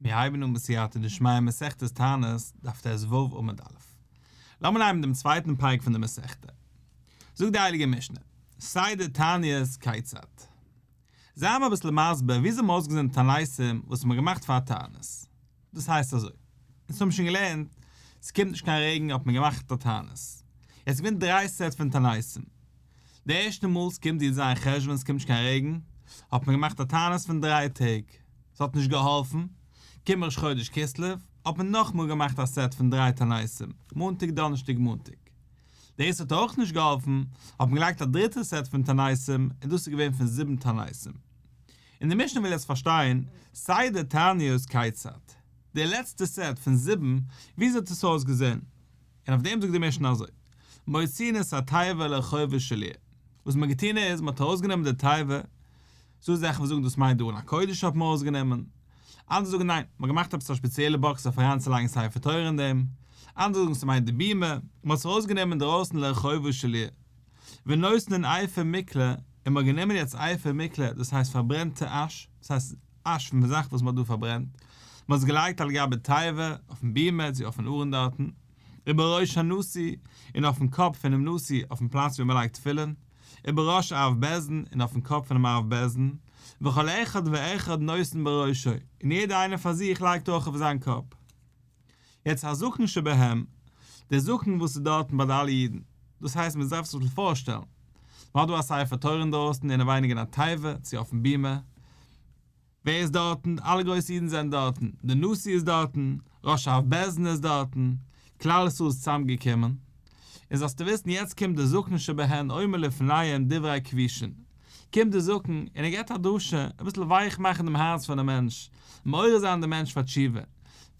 מיר הייבן אן בסייעתא דשמיא מסכת תענית, דף ט"ו עמוד א'. לאמיר נעמען דעם צווייטן פרק פון די מסכתא. זאגט די הייליגע משנה, סדר תעניות כיצד? זיי מיר אביסל מסביר וויאזוי האבן אויסגעזען די תעניתים וואס מ'האט געמאכט פאר תענית. דאס הייסט אזוי, אונז האבן שוין געלערנט, ס'קומט נישט קיין רעגן האט מען געמאכט א תענית. יעצט איז געווען דריי sets פון תעניתים. די ערשטע מאל ס'קומט י"ז חשוון ס'קומט נישט קיין רעגן, האט מען געמאכט א תענית פון דריי טעג. ס'האט נישט געהאלפן, קומט ראש חודש כסלו, האט מען נאכמאל געמאכט א set פון דריי תעניתים, מאנטאג דאנערשטאג מאנטאג. דאס האט אויך נישט געהאלפן, האט מען געלייגט א דריטע set פון תעניתים, און דאס איז געווען פון זיבן תעניתים. און די משנה וויל יעצט פארשטיין, סדר תעניות כיצד? די לעצטע set פון זיבן, וויאזוי האט עס אויסגעזען? און אויף דעם זאגט די משנה אזוי, מוציאין את התיבה לרחובה של עיר, וואס מען האט געטון איז, מען האט ארויסגענומען די תיבה, ס'דא זאכן וואס זאגן דאס מיינט די ארון הקודש האט מען ארויסגענומען, אנדערע זאגן ניין, מ'האט געמאכט עפעס א שפעציעלע box אויף אריינצולייגן ספר תורה אין דעם, אנדערע זאגן ס'מיינט די בימה, מ'האט עס ארויסגענומען אינדרויסן לרחובה של עיר, ונותנין אפר מקלה, און מ'האט גענומען יעצט אפר מקלה, דאס הייסט פארברענטע אש, דאס הייסט אש פון די זאך וואס מ'האט דא פארברענט, מ'האט עס געלייגט על גבי תיבה, אויפן בימה צו אויפן ארון דארטן, ובראש הנשיא, און אויפן קאפ פונעם נשיא, אויפן פלאץ ווי מ'לייגט תפילין. ובראש אב בית דין, און אויפן קאפ פונעם אב בית דין, וכל אחד ואחד נותן בראשו, און יעדער איינער פאר זיך לייגט אויך אויף זיין קאפ. יעצט הזקן שבהם, דער זקן וואס איז דארטן ביי די אלע אידן, דאס הייסט מען דארף זיך פארשטעלן, מען האט דא א ספר תורה אינדרויסן אינעווייניג אין א תיבה, צו אויפן בימה, ווער איז דארטן? אלע גרויסע אידן זענען דארטן, דער נשיא איז דארטן, ראש אב בית דין איז דארטן, כלל ישראל איז צוזאם געקומען, און זאלסטו וויסן יעצט קומט דער זקן שבהן אומר לפניהם דברי כבושין, קומט דער זקן און ער געבט א דרשה, אביסל ווייך מאכן דעם הארץ פונעם מענטש, מעורר זיין דעם מענטש פאר תשובה,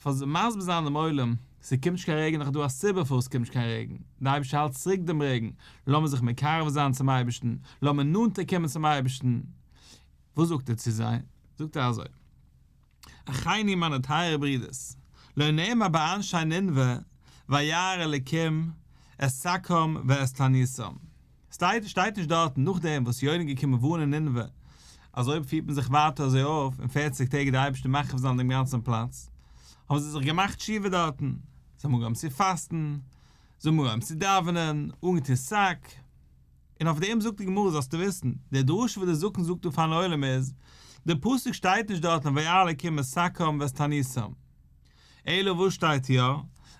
פאר מסביר זיין דעם עולם, ס'קומט נישט קיין רעגן נאך דא א סיבה פארוואס ס'קומט נישט קיין רעגן, דער אייבערשטער האלט צוריק דעם רעגן, לאמיר זיך מקרב זיין צום אייבערשטן, לאמיר נאנטער קומען צום אייבערשטן, וואס זאגט ער צו זיי? זאגט ער אזוי, אחינו מיינע טייערע ברידערס, לא נאמר באנשי נינוה וירא אלקים את שקם ואת תעניתם. ס'שטייט שטייט נישט דארטן נאכדעם וואס יונה איז געקומען ווארענען נינוה אז אויב פירט מען זיך ווייטער אזוי אויף אין פערציג טעג וועט דער אייבערשטער מחריב זיין דעם גאנצן פלאץ, האבן זיי זיך געמאכט תשובה דארטן, זיי האבן אנגעהויבן צו פאסטן, זיי האבן אנגעהויבן צו דאווענען, אנגעטון שק, און אויף דעם זאגט די גמרא זאלסטו וויסן, די דרשה וואס דער זקן זאגט דא פארן עולם איז, די פסוק שטייט נישט דארטן וירא אלקים את שקם ואת תעניתם, אלא וואס שטייט יא,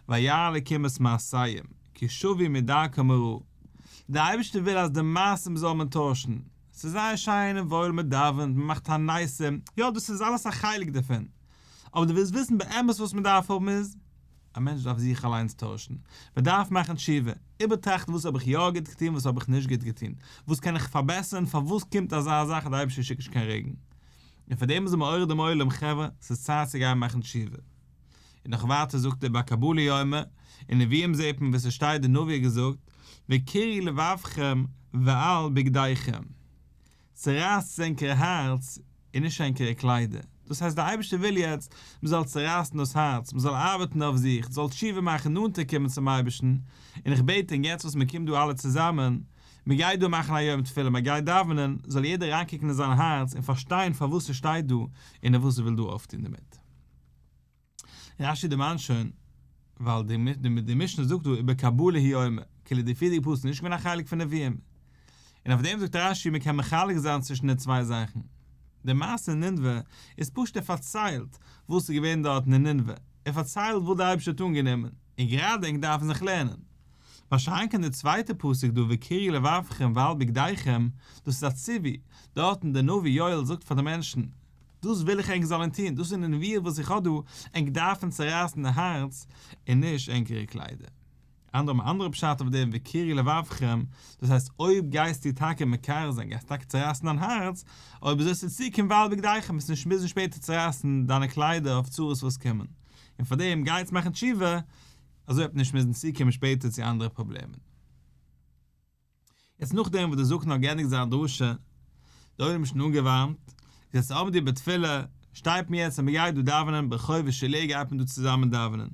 וירא אלקים את מעשיהם, כי שבו מדרכם הרעה, דער אייבערשטער וויל אז די מעשים זאל מען טוישן, ס'איז זייער שיין און וואויל מען דאווענט, מען מאכט תעניתים, יא דאס איז אלעס א חלק דערפון, אבער דו ווילסט וויסן באמת וואס מען דארף האבן איז, א מענטש דארף זיך אליינס טוישן, מען דארף מאכן תשובה, איבערטראכטן וואס האב איך יא גוט געטון וואס האב איך נישט גוט געטון, וואס קען איך פארבעסערן, פארוואס קומט אזא זאך אז דער אייבערשטער שיקט נישט קיין רעגן, און פאר דעם איז ער מעורר דעם עולם חברה ס'איז צייט צו גיין מאכן תשובה. און נאך ווייטער זאגט ער בקבלה יאמר, אין נביאים זעט מען ווי ס'שטייט די נביא האט געזאגט, וקרעו לבבכם ואל בגדיכם. צערייסטס ענקערע הארץ און נישט ענקערע קליידער. דאס הייסט דער אייבערשטער וויל יעצט מען זאל צערייסן דאס הארץ, מען זאל ארבעטן אויף זיך, זאל תשובה מאכן, נאנטער קומען צום אייבערשטן, און איך בעט ענק יעצט וואס מען קומט דא אלע צוזאמען, מען גייט דא מאכן א יום תפילה, מען גייט דאווענען, זאל יעדער אריינקוקן אין זיין הארץ און פארשטיין פארוואס ס'שטייט דא און וואס ער וויל דא אויפטון דערמיט. רש"י דערמאנט שוין, ווייל די משנה זאגט דא ובקבלה הוא אומר, כאילו די פריערדיגע פסוק איז נישט געווען א חלק פון נביאים. און אויף דעם זאגט רש"י מען קען מחלק זיין צווישן די צוויי זאכן. די מעשה אין נינוה איז פשוט ער פארציילט וואס איז געווען דארטן אין נינוה, ער פארציילט וואס די אייבערשטער האט אנגענומען, און גראדע ענק דארפן זיך לערנען. מה שאין כן די צווייטע פסוק דא וקרעו לבבכם ואל בגדיכם, דאס איז א ציווי, דארטן דער נביא יואל זאגט פאר די מענטשן, דאס וויל איך ענק זאלן טון, דאס איז די נביאה וואס איך האב דא, ענק דארפן צערייסן די הארץ און נישט ענקערע קליידער. אנדערע האבן א אנדערע פשט אויף דעם וקרעו לבבכם, דאס הייסט אויב גייסטו טאקע מקרע זיין, גייסטו טאקע צערייסן דיין הארץ, אויב אזוי ס'וועט צוקומען ואל בגדיכם, וועסטו נישט מוזן שפעטער צערייסן דיינע קליידער אויף צרות וואס קומען. און פאר דעם גיי יעצט מאכן תשובה, אזוי וועט מען נישט מוזן צוקומען שפעטער צו אנדערע פראבלעמען. יעצט נאכדעם וואס דער זקן האט געענדיגט זיין דרשה, די עולם איז שוין אנגעווארעמט, איז יעצט עמדו בתפילה, שטייט מען יעצט אז מען גייט דא דאווענען ברחובה של עיר גייט מען דא צוזאמען דאווענען.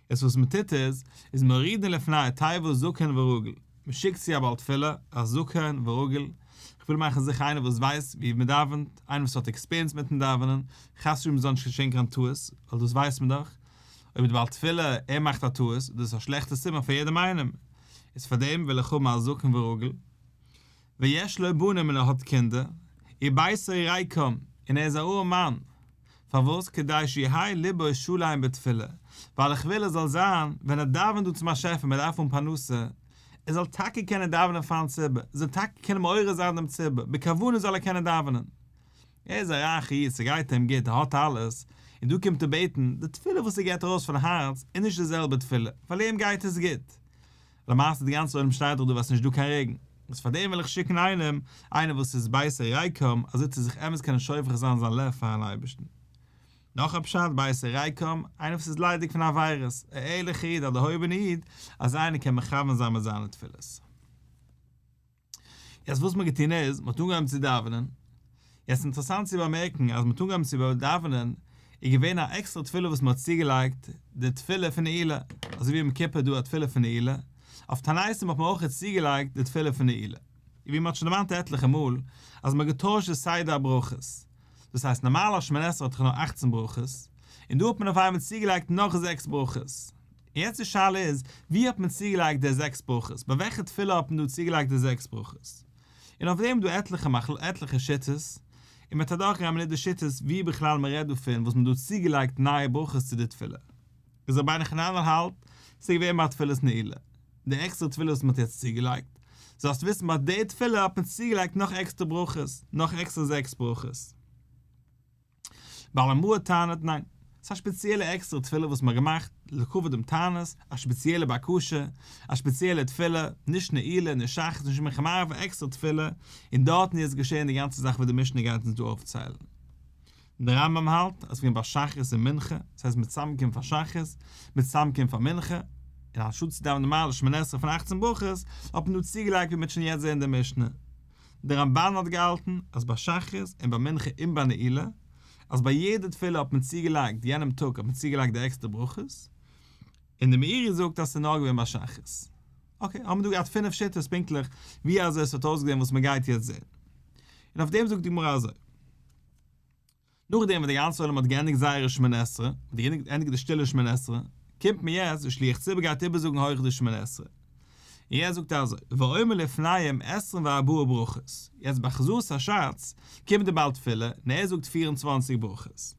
יעצט וואס מען טוט איז, איז מורידין לפני התיבה זקן ורגיל, מען שיקט צו א בעל תפילה, א זקן ורגיל, איך וויל מאכן זיכער איינער וואס ווייסט ווי מען דאווענט, איינער וואס האט experience מיטן דאווענען, חס ושלום זאל נישט געשען קיין טעות, ווייל דאס ווייסט מען דאך, אויב די בעל תפילה ער מאכט א טעות, דאס איז א שלעכטע סימן פאר יעדעם איינעם, איז פאר דעם וויל איך האבן א זקן ורגיל. ויש לו בנים און ער האט קינדער, וביתו ריקם, און ער איז א ארעם מאן. פארוואס? כדי שיהא לבו שלם בתפילה, ווייל איך וויל עס זאל זיין, ווען ער דאווענט דא צום באשעפער מען דארף האבן פרנסה, ער זאל טאקע קענען דאווענען פארן ציבור, ער זאל טאקע קענען מעורר זיין דעם ציבור, בכוונה זאל ער קענען דאווענען. ער איז א רייכע איד, ס'גייט אים גוט, ער האט אלעס, און דא קומט ער בעטן, די תפילה וואס ער געבט ארויס פון הארץ איז נישט די זעלבע תפילה, ווייל אים גייט עס גוט. למעשה די גאנצע עולם שטייט דאך דא ווייל ס'נישט דא קיין רעגן, איז פארדעם וויל איך שיקן איינעם, איינער וואס איז ביתו ריקם, אזוי צו זיך אמת קענען שופך זיין זיין לב פארן אייבערשטן. נאך א פשט, ביתו ריקם, איינער וואס איז ליידיג פון עבירות, א ערליכע איד, א דערהויבענע איד, אזא איינער קען מכוון זיין מיט זיינע תפילות. יעצט וואס מ'האט געטון איז, מ'האט אנגעהויבן צו דאווענען, יעצט אינטערעסאנט צו באמערקן אז מ'האט אנגעהויבן צו דאווענען איז געווען א עקסטערע תפילה וואס מ'האט צוגעלייגט, די תפילה פון נעילה, אזוי ווי יום כיפור איז דא א תפילה פון נעילה, אויף תעניתים האט מען אויך צוגעלייגט די תפילה פון נעילה, און ווי מ'האט שוין דערמאנט עטליכע מאל, אז מ'האט געטוישט די סדר הברכות, דאס הייסט נארמאל א שמונה עשרה האט דאך נאר אכצן ברכות, און דא האט מען אויף איינמאל צוגעלייגט נאך זעקס ברכות. און יעצט די שאלה איז, ווי האט מען צוגעלייגט די זעקס ברכות? ביי וועלכע תפילה האט מען דא צוגעלייגט די זעקס ברכות? און אויף דעם איז דא עטליכע מחל עטליכע שיטות, און מ'וועט אדורכגיין מיט די שיטות ווי בכלל מען רעדט דא פון וואס מען האט דא צוגעלייגט נייע ברכות צו די תפילה. איז רבינו חננאל האלט, ס'איז געווען ביי תפילת נעילה, די עקסטערע תפילה וואס מען האט יעצט צוגעלייגט, זאלסט וויסן ביי די תפילה האט מען צוגעלייגט נאך עקסטערע ברכות, נאך עקסטערע זעקס ברכות. בעל המאור טענה'ט ניין, ס'איז א שפעציעלע עקסטערע תפילה וואס מ'האט געמאכט לכבוד דעם תענית, א שפעציעלע בקשה, א שפעציעלע תפילה, נישט נעילה, נישט שחרית, נישט מנחה מעריב, א עקסטערע תפילה, און דארטן איז געשען די גאנצע זאך וואס די משנה גייט אונז דא אויפציילן. דער רמב ם האלט אז ס'געווען ביי שחרית און מנחה, דאס הייסט מ'איז צוזאמגעקומען פאר שחרית, מ'איז צוזאמגעקומען פאר מנחה, און אנשטאט צו דאווענען נארמאלע שמונה עשרה פון אכצן ברכות, האט מען דא צוגעלייגט ווי מ'וועט שוין יעצט זען אין די משנה. דער רמבן האט געהאלטן אז ביי שחרית און ביי מנחה און ביי נעילה, אז ביי יעדע תפילה האט מען צוגעלייגט יענעם טאג האט מען צוגעלייגט די עקסטערע ברכות, און דער מאירי זאגט אז ס'איז נאר געווען ביי שחרית. okay, האבן מיר דא געהאט פינף שיטות פונקטליך ווי אזוי עס האט אויסגעזען וואס מען גייט יעצט זען. און אויף דעם זאגט די גמרא אזוי. נאכדעם וואס די גאנצע עולם האט געענדיגט זייערע שמונה עשרה, מען האט געענדיגט די שטילע שמונה עשרה, קומט מען יעצט, די שליח ציבור גייט איבערזאגן הויך די שמונה עשרה. און יעצט זאגט ער אזוי, ואומר לפניהם עשרים וארבעה ברכות, יעצט ביי חזרת השץ, קומט די בעל תפילה, און ער זאגט 24 ברכות.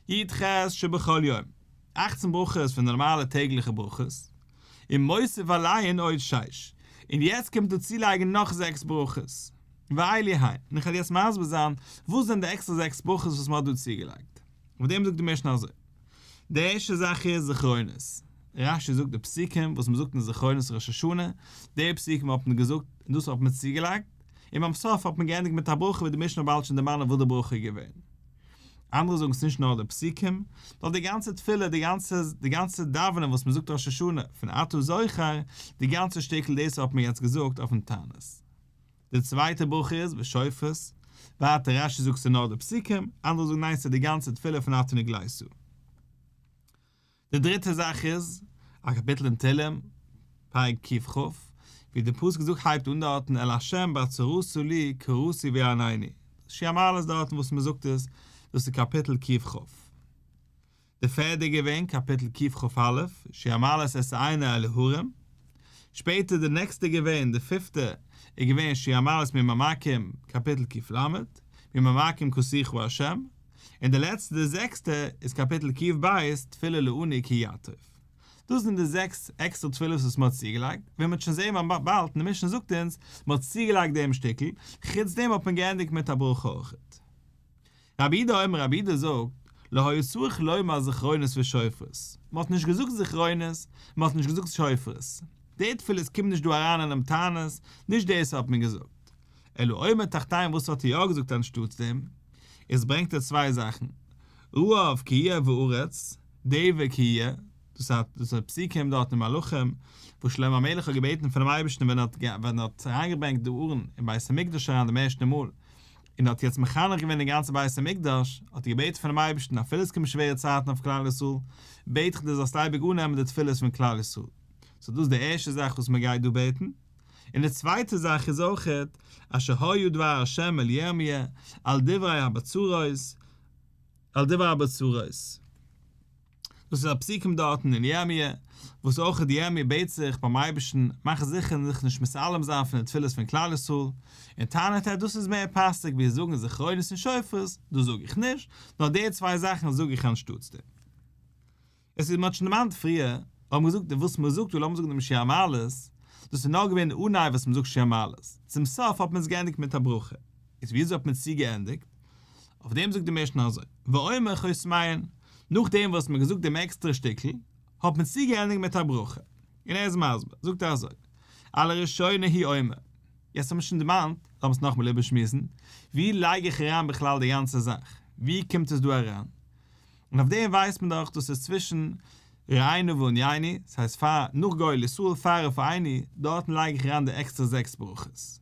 י ח שבכל יום, אכצן ברכות פון די נארמאלע טעגליכע ברכות, און מוסיף עליהן עוד שש, און יעצט קומט ער צולייגן נאך זעקס ברכות. ואלו הן, און איך וועל יעצט מסביר זיין וואס זענען די עקסטערע זעקס ברכות וואס מען האט דא צוגעלייגט. אויף דעם זאגט די משנה אזוי, די ערשטע זאך איז זכרונות, רש י זאגט די פסוקים וואס מען זאגט אין זכרונות ראש השנה, די פסוקים האט מען געזאגט און דאס האט מען צוגעלייגט, און ביים סוף האט מען געענדיגט מיט א ברכה ווי די משנה באלד שוין דערמאנען וואס די ברכה איז געווען. אנדערע זאגן ס'נישט נאר די פסוקים, נאר די גאנצע תפילה, די גאנצע די גאנצע דאווענען וואס מען זאגט ראש השנה פון אתה זוכר, די גאנצע שטיקל דאס האט מען יעצט געזאגט אויפן תענית. די צווייטע ברכה איז בשופרות, ווייטער רש י זאגט ס'איז נאר די פסוקים, אנדערע זאגן ניין ס'איז די גאנצע תפילה פון אתה נגלית. די דריטע זאך איז א קאפיטל אין תהלים, פרק ק כ, ווי די פסוק זאגט הייבט אן דארטן אל ה' בצרתה לי קראתי ויענני, שיר המעלות דארטן וואס מ'זאגט עס, דאס איז קאפיטל ק כ. די פערדע איז געווען קאפיטל ק כ א, שיר המעלות אשא עיני אל ההרים, שפעטער די נעקסטע איז געווען די פיפטע איז געווען שיר המעלות ממעמקים קאפיטל ק ל, ממעמקים קראתיך ה', און די לעצטע די זעקסטע איז קאפיטל ק ב תפילה לעני כי יעטוף. דאס זענען די זעקס עקסטערע תפילות וואס מען האט צוגעלייגט, ווי מען וועט שוין זען באלד און די משנה זאגט אונז, מען האט צוגעלייגט דעם שטיקל, חוץ דעם האט מען געענדיגט מיט א ברכה אויכעט. רבי יהודה אומר רבי יהודה זאגט, לא היה צריך לומר זכרונות ושופרות, מען האט נישט געזאגט זכרונות, מען האט נישט געזאגט שופרות, די תפילות קומט נישט דא אריין אינעם תענית, נישט דאס האט מען געזאגט. אלא אומר תחתיהם וואס האט ער יא געזאגט אנשטאטס דעם? איז ברענגט ער צוויי זאכן, רעב כי יהיה בארץ, דבר כי יהיה, דאס האט דאס האט פסוקים דארט אין מלכים, וואס שלמה המלך האט געבעטן פונעם אייבערשטן ווען ער האט ווען ער האט אריינגעברענגט די ארון אין בית המקדש אריין דעם ערשטן מאל, און האט יעצט מחנך געווען די גאנצע בית המקדש, האט ער געבעטן פונעם אייבערשטן אפילו עס קומען שווערע צייטן אויף כלל ישראל, בעט איך דיר זאלסט אייביג אננעמען די תפילות פון כלל ישראל. so דאס איז די ערשטע זאך וואס מען גייט דא בעטן. און די צווייטע זאך איז אויכעט, אשר היה דבר ה' אל ירמיה על דברי הבצורות, על דברי הבצורות. דאס איז א פסוקים דארטן אין ירמיה, וואס אויכעט ירמיה בעט זיך ביים אייבערשטן, מאך זיכער זיך נישט מתעלם זיין פון די תפילות פון כלל ישראל, און טענה'ט ער דאס איז מער פאסיג ווי זאגן זכרונות און שופרות, דאס זאג איך נישט, נאר די צוויי זאכן זאג איך אנשטאטס דעם. עס איז מען האט שוין דערמאנט פריער, האבן געזאגט וואס מען זאגט דא לאמיר זאגן דעם שיר המעלות, דאס איז נאר געווען אנהייב וואס מען זאגט שיר המעלות, צום סוף האט מען עס געענדיגט מיט א ברכה, איז וויאזוי האט מען צוגעענדיגט? אויף דעם זאגט די משנה אזוי, ואומר חותמיהן, נאכדעם וואס מען האט געזאגט דעם עקסטערע שטיקל, האט מען צוגעענדיגט מיט א ברכה, און ער איז מסביר, זאגט ער אזוי, על הראשונה הוא אומר, יעצט האט מען שוין דערמאנט, לאמיר עס נאכאמאל איבערשמועסן, ווי לייג איך אריין בכלל די גאנצע זאך, ווי קומט עס דא אריין? און אויף דעם ווייסט מען דאך דאס איז צווישן ראה נא וענייני, ס'הייסט פאר נאך גואל ישראל פאר רפאנו, דארטן לייג איך אריין די עקסטערע זעקס ברכות.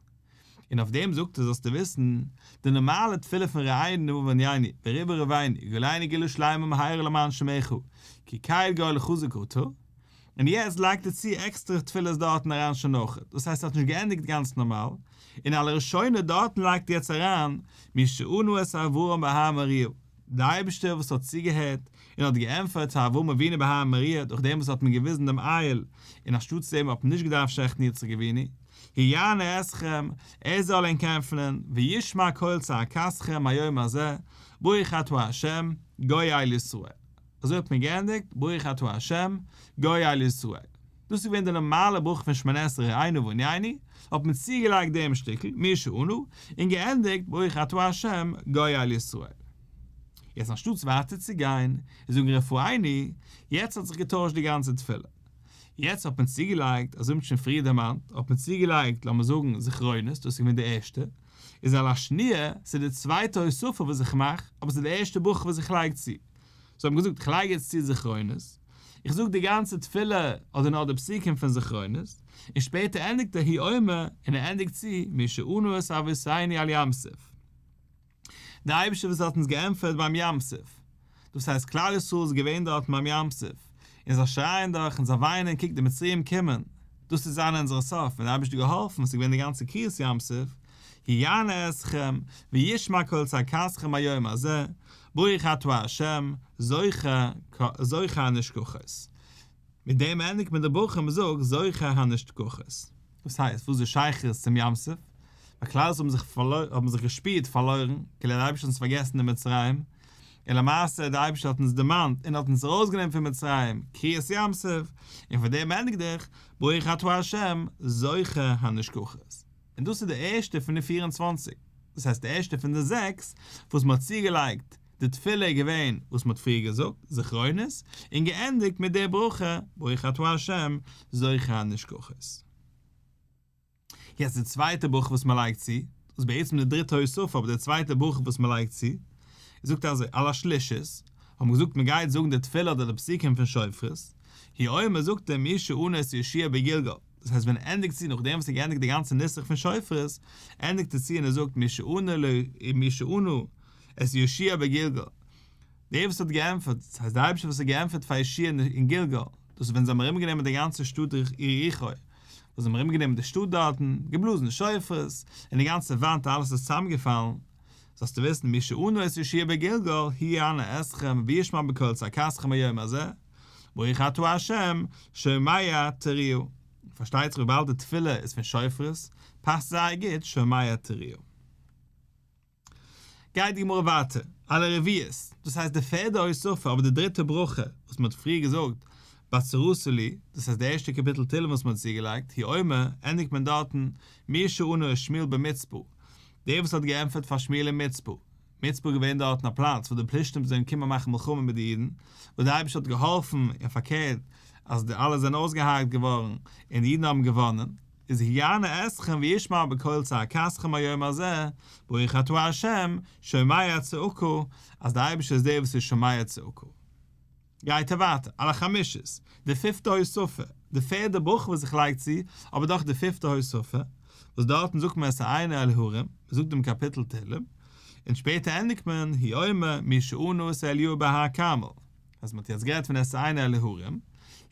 און אויף דעם זאגט ער זאלסטו וויסן, די נארמאלע תפילה פון ראה נא וענייני, ורבה רבנו, גאלנו גאולה שלימה מהרה למען שמך, כי קל גואל חזק אתה, און יעצט לייגט ער צו עקסטערע תפילות דארטן אריין שוין אויכעט, דאס הייסט ער האט נישט געענדיגט גאנץ נארמאל, און על הראשונה דארטן לייגט ער יעצט אריין מי שענה את אברהם בהר המוריה, דער אייבערשטער וואס האט צוגעהערט און האט געענטפערט צו אברהם אבינו בהר המוריה דורך דעם וואס האט מען געוויזן דעם איל און אנשטאטס דעם האט מען נישט געדארפט שעכטן יצחק אבינו, הוא יענה אתכם, ער זאל ענק ענטפערן, וישמע קול צעקתכם היום הזה, ברוך אתה ה', גואל ישראל. אזוי האט מען געענדיגט, ברוך אתה ה', גואל ישראל. דאס איז געווען די נארמאלע ברכה פון שמונה עשרה ראה נא ועננו, האט מען צוגעלייגט דעם שטיקל, מי שענה, און געענדיגט ברוך אתה ה' גואל ישראל. יעצט אנשטאטס ווייטער צו גיין און זאגן רפאנו, יעצט האט זיך געטוישט די גאנצע תפילה. יעצט האט מען צוגעלייגט, אזוי ווי מ'האט שוין פריער דערמאנט, האט מען צוגעלייגט לאמיר זאגן זכרונות, דאס איז געווען די ערשטע, איז על השניה, ס'איז די צווייטע הוספה וואס איך מאך, אבער ס'איז די ערשטע ברכה וואס איך לייג צו. זיי האבן געזאגט איך לייג יעצט צו זכרונות, איך זאג די גאנצע תפילה אדער נאר די פסוקים פון זכרונות, און שפעטער ענדיגט ער הוא אומר און ער ענדיגט צו מי שענה את אבותינו על ים סוף. דער אייבערשטער וואס האט אונז געענטפערט ביים ים סוף, דאס הייסט כלל ישראל איז געווען דארטן ביים ים סוף, און זיי שרייען דאך און זיי וויינען קוק די מצריים קומען, דאס וועט זיין אונזער סוף, און דער אייבערשטער האט געהאלפן, עס איז געווען די גאנצע קריעת ים סוף, הוא יענה אתכם, וישמע קול צעקתכם היום הזה, ברוך אתה ה', זוכר הנשכחות. מיט דעם ענדיגט מען די ברכה און מען זאגט זוכר הנשכחות. דאס הייסט, וואס איז די שייכות צום ים סוף? ווייל כלל ישראל האבן זיך האבן זיך געשפירט פארלוירן, כאילו דער אייבערשטער האט אונז פארגעסן אין מצרים, און למעשה דער אייבערשטער האט אונז דערמאנט און האט אונז ארויסגענומען פון מצרים, קריעת ים סוף, און פון דעם ענדיגט זיך, ברוך אתה ה', זוכר הנשכחות. און דאס איז די ערשטע פון די 24, דאס הייסט די ערשטע פון די זעקס וואס מען האט צוגעלייגט, די תפילה איז געווען וואס מען האט פריער געזאגט, זכרונות, און געענדיגט מיט די ברכה ברוך אתה ה' זוכר הנשכחות. יעצט די צווייטע ברכה וואס מען לייגט צו, דאס איז בעצם די דריטע הוספה אבער די צווייטע ברכה וואס מען לייגט צו, זאגט אזוי, על השלישית, האט מען געזאגט מען גייט זאגן די תפילה אדער די פסוקים פון שופרות, הוא אומר זאגט ער מי שענה את יהושע בגלגל, דאס הייסט ווען ער ענדיגט צו נאכדעם וואס ער געענדיגט די גאנצע נוסח פון שופרות, ענדיגט ער צו און ער זאגט מי שענה ל מי שענה את יהושע בגלגל, דער וואס האט געענטפערט, דאס הייסט דער אייבערשטער וואס האט געענטפערט פאר יהושע אין גלגל, דאס איז ווען זיי האבן ארומגענומען די גאנצע שטאט יריחו, וואס זיי האבן ארומגענומען די שטאט דארטן, געבלאזן שופרות, און די גאנצע וואנט אלעס איז צוזאמגעפאלן, זאלסטו וויסן מי שענה את יהושע בגלגל, הוא יענה אתכם וישמע בקול צעקתכם היום הזה, ברוך אתה ה', שומע תרועה. פארשטייט זיך וויבאלד די תפילה איז פון שופרות, פאסט זייער גוט שומע תרועה. גייט די גמרא ווייטער, על הרביעית, דאס הייסט די פערדע הוספה אבער די דריטע ברכה וואס מען האט פריער געזאגט בצרתה לי, דאס הייסט די ערשטע קאפיטל תהלים וואס מען האט צוגעלייגט, הוא אומר, ענדיגט מען דארטן מי שענה את שמואל במצפה, דער וואס האט געענטפערט פאר שמואל אין מצפה, מצפה איז געווען דארטן א פלאץ וואו די פלישתים זענען געקומען מאכן מלחמה מיט די אידן, וואס דער אייבערשטער האט געהאלפן און פארקערט אז די אלע זענען אויסגעהארגט געווארן און די אידן האבן געוואנען, איז הוא יענה אתכם וישמע בקול צעקתכם היום הזה, ברוך אתה ה', שומע צעקה, אז דער אייבערשטער איז דער וואס איז שומע צעקה. גייט ער ווייטער, על החמישית, די פיפטע הוספה, די פערדע ברכה וואס איך לייג צו, אבער דאך די פיפטע הוספה, וואס דארטן זאגט מען אשאנו אל ההרים, מען זאגט דעם קאפיטל תהלים, און שפעטער ענדיגט מען, הוא אומר, מי שענה את אליהו בהר הכרמל, אז מען האט יעצט גערעדט פון אשאנו אל ההרים,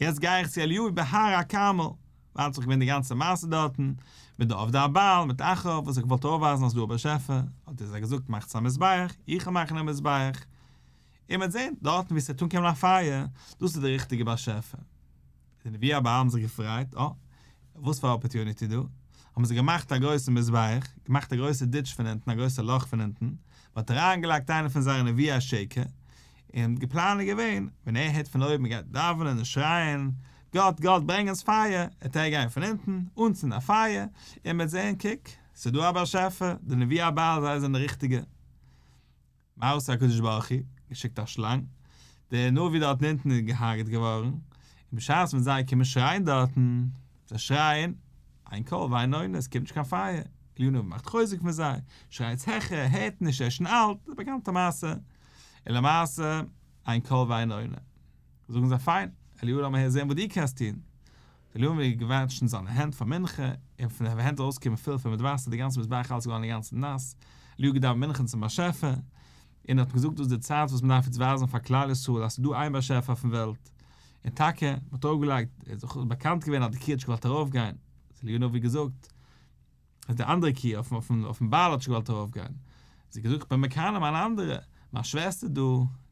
יעצט גיי איך צו אליהו בהר הכרמל. וואנט זיך געווען די גאנצע מעשה דארטן, מיט די עובדי הבעל, מיט אחאב וואס האט געוואלט אויפווייזן אז ס'איז דא א באשעפער, האט ער זיי געזאגט מאכטס א מזבח, איך וועל מאכן א מזבח, און מ'וועט זען דארטן וואו ס'וועט אנקומען א פייער, דאס איז דער ריכטיגער באשעפער. די נביאי הבעל האבן זיך געפרייט, אה, וואס פאר opportunity דא, האבן זיי געמאכט א גרויסן מזבח, געמאכט א גרויסע ditch פון אונטן, א גרויסע לאך פון אונטן, מען האט אריינגעלייגט איינער פון זייערע נביאי השקר, און די פלאן איז געווען, ווען ער הערט פון אויבן מען גייט דאווענען און שרייען, גאט, גאט, ברענג אונז פייער, וועט ער גיין פון אונטן, אנצינדן א פייער, און מען וועט זען, קוק, ס'איז דא א באשעפער, די נביאי הבעל זיי זענען די ריכטיגע. מה עשה הקדוש ברוך הוא? געשיקט א שלאנג, דער נביא דארטן אונטן איז געהארגעט געווארן, און בשעת ווען זיי קומען שרייען דארטן, זיי שרייען, אין קול ואין עונה, עס קומט נישט קיין פייער, אליהו הנביא מאכט חוזק פון זיי, שרייטס העכער, ער הערט נישט, ער איז שוין אלט, די באקאנטע מעשה, און למעשה, אין קול ואין עונה. זאגן זיי פיין, אליהו לאמיר זען וואס דו קענסט טון. אליהו האט געוואשן זיינע הענט פאר מנחה, און פון די הענט איז ארויסגעקומען פיל פול מיט וואסער, די גאנצע מזבח אלעס איז געווארן אינגאנצן נאס, אליהו האט געדאווענט מנחה צום באשעפער, און האט געזאגט דאס איז די צייט וואס מען דארף יעצט ווייזן פאר כלל ישראל אז ס'איז דא איין באשעפער אויפן וועלט, און טאקע, מען האט ארויפגעלייגט, עס איז דאך באקאנט געווען אז די קי האט נישט געוואלט ארויפגיין, האט אליהו הנביא געזאגט, אז די אנדערע קי אויפן בעל האט נישט געוואלט ארויפגיין, זי האט געזאגט איך בין מקנא מיין אנדערע, מיין שוועסטער דא,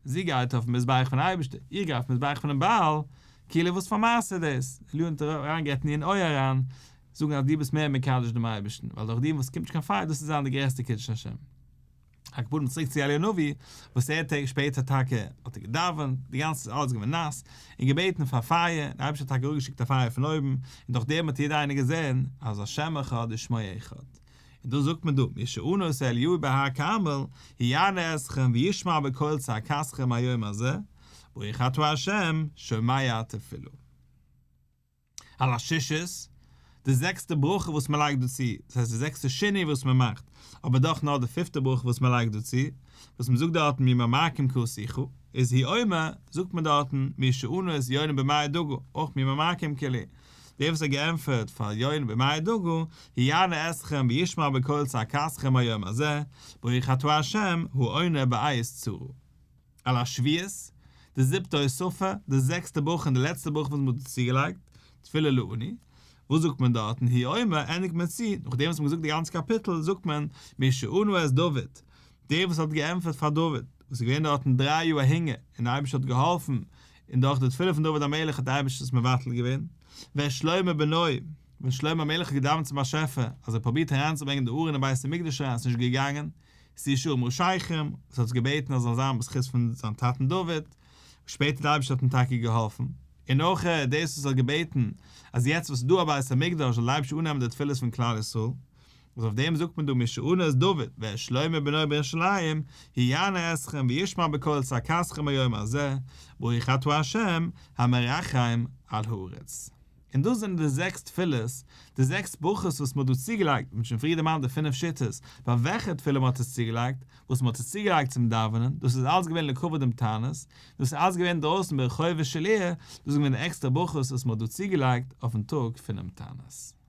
זי גייט אויפן מזבח פון אייבערשטער, איך גיי אויפן מזבח פונעם בעל, כאילו וואס פאר מעשה איז דאס? אליהו האט אריינגערעדט אין איר אויער אריין, זאגן אז דו ביסט מער מקדש דעם אייבערשטן, ווייל דורך דיר וואס קומט נישט קיין פייער דאס איז זיין די גרעסטע קידוש השם. על כל פנים צוריק צו אליהו הנביא, וואס ער טעג שפעטער טאקע האט ער געדאווענט, די גאנצע איז אלעס געווען נאס, און געבעטן פאר פייער, און דער אייבערשטער האט טאקע אראפגעשיקט א פייער פון אויבן, און דורך דעם האט יעדער איינער געזען אז השם אחד ושמו אחד. און דאס זאגט מען דא, מי שענה את אליהו בהר כרמל, הוא יענה אתכם וישמע בקול צעקתכם היום הזה, ברוך אתה ה' שומע תפלה. על השישית, די זעקסטע ברכה וואס מען לייגט דא צו, דאס הייסט די זעקסטע שינוי וואס מען מאכט, אבער דאך נאר די פיפטע ברכה וואס מען לייגט דא צו, וואס מען זאגט דארטן ממעמקים קראתיך, איז הוא אומר, זאגט מען דארטן מי שענה את יונה במעי דגה, אויך ממעמקים כאילו, דער וואס האט געענטפערט פאר יונה במעי דגה, הוא יענה אתכם וישמע בקול צעקתכם היום הזה, ברוך אתה ה' העונה בעת צרה. על השביעית, די זיבטע הוספה, די זעקסטע ברכה און די לעצטע ברכה וואס מען האט צוגעלייגט, תפילה לעני, וואס זאגט מען דארטן, הוא אומר, ענדיגט מען צו, נאכדעם וואס מען האט געזאגט די גאנצע קאפיטל, זאגט מען, מי שענה את דוד, דער וואס האט געענטפערט פאר דוד, וואס איז געווען דארטן דריי יאר א הונגער, און דער אייבערשטער האט געהאלפן, און דורך די תפילה פון דוד המלך האט דער אייבערשטער עס מבטל געווען, ואת שלמה בנו, ווען שלמה המלך האט געדאווענט צום באשעפער, אז ער פרובירט אריינצוברענגען די ארון אין בית המקדש אריין, עס איז נישט געגאנגען, שאו שערים ראשיכם, וואס האט געבעטן אז זאל זיין בזכות פון זיין טאטן דוד, שפעטער די אייבערשטער האט אים טאקע געהאלפן, און אויך דאס וואס האט געבעטן אז יעצט וואס איז דא א בית המקדש זאל די אייבערשטער אננעמען די תפילות פון כלל ישראל, וואס אויף דעם זאגט מען דא מי שענה את דוד ואת שלמה בנו בירושלים, הוא יענה אתכם וישמע בקול צעקתכם היום הזה, ברוך אתה ה' המרחם על הארץ. און דאס זענען די זעקס תפילות, די זעקס ברכות וואס מען האט דא צוגעלייגט, מען האט שוין פריער דערמאנט די פינף שיטות ביי וועלכע תפילה מען האט עס צוגעלייגט, וואס מען האט עס צוגעלייגט צום דאווענען, דאס איז אלץ געווען לכבוד דעם תענית, דאס איז אלץ געווען דרויסן ברחובה של עיר, דאס איז געווען די עקסטערע ברכות וואס מען האט דא צוגעלייגט אויפן טאג פונעם תענית.